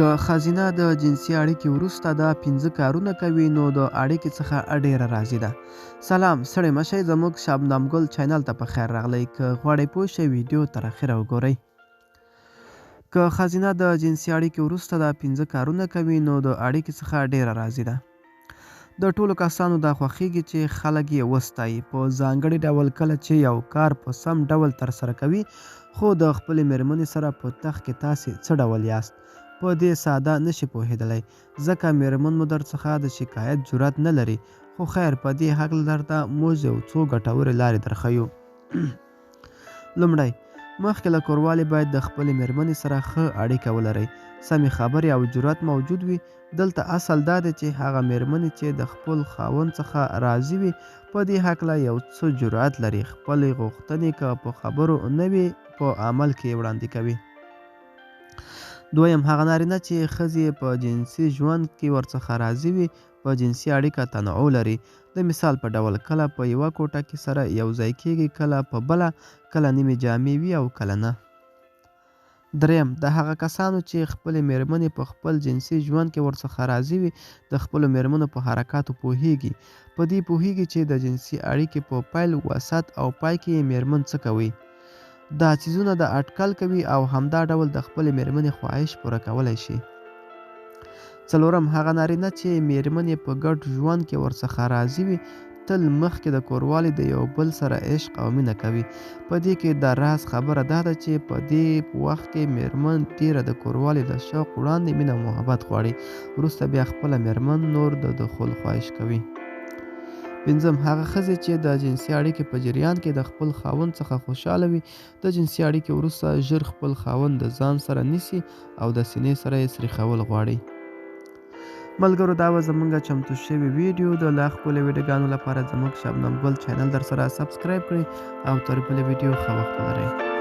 که ښځینه د جنسي اړیکې وروسته دا 5 کارونه کوي نو د اړیکې څخه ډیره راضي ده. سلام، ستړي مه شئ، زموږ شبنم ګل چینل ته په خیر راغلئ. که غواړئ پوه شئ ویډیو تر اخره وګورئ. که ښځینه د جنسي اړیکې وروسته دا 5 کارونه کوي نو د اړیکې څخه ډیره راضي ده. د ټولو کسانو دا خوښیږي چې خلک یې وستایي، په ځانګړي ډول کله چې یو کار په سم ډول ترسره کوي، خو د خپلې میرمنې سره په تخت کې تاسې څه ډول یاست په دې ساده نشي پوهېدلی، ځکه میرمن مو درڅخه د شکایت جرات نه لري. خو خیر، په دې هکله درته موږ یو څو ګټورې لارې درښیو. لومړی، مخکې له کوروالي باید د خپلې میرمنې سره ښه اړیکه ولرئ، سمې خبرې او جرات موجود وي. دلته اصل دا دی چې هغه میرمنې چې د خپل خاوند څخه راضي وي په دې هکله یو څه جرات لري، خپلې غوښتنې که په خبرو نه وي په عمل کې وړاندې کوي. دویم، هغه نارینه چې ښځې په جنسي ژوند کې ورڅخه راضي وي په جنسي اړیکه تنوع لري. د مثال په ډول کله په یوه کوټه کې سره یو ځای کیږي، کله په بله، کله نیمې جامې وي او کله نه. دریم، د هغه کسانو چې خپلې میرمنې په خپل جنسي ژوند کې ورڅخه راضي وي د خپلو میرمنو په حرکاتو پوهیږي، په دې پوهیږي چې د جنسي اړیکې په پیل، وسط او پای کې یې میرمن څه کوي. دا څیزونه د اټکل کوي او همدا ډول د خپلې میرمنې خواهش پوره کولی شي. څلورم، هغه نارینه چې میرمنې په ګډ ژوند کې ورڅخه راضي وي تل مخکې د کوروالي د یو بل سره عشق او مینه کوي. په دې کې د راز خبره دا ده چې په دې وخت کې میرمن ډیره د کوروالي د شوق وړاندې مینه او محبت غواړي، وروسته بیا خپله میرمن نور د دخول خواهش کوي. پنځم، هغه ښځې چې د جنسي اړیکې په جریان کې د خپل خاوند څخه خوشحاله وي د جنسي اړیکې وروسته ژر خپل خاوند د ځان سره نیسي او د سینې سره یې سریښول غواړي. ملګرو، دا وه زمونږ چمتو شوې ویډیو. د لا ښکلو ویډیوګانو لپاره زموږ شبنم ګل چینل در سره subscribe کړئ او تر بلې ویډیو ښه وخت ولرئ.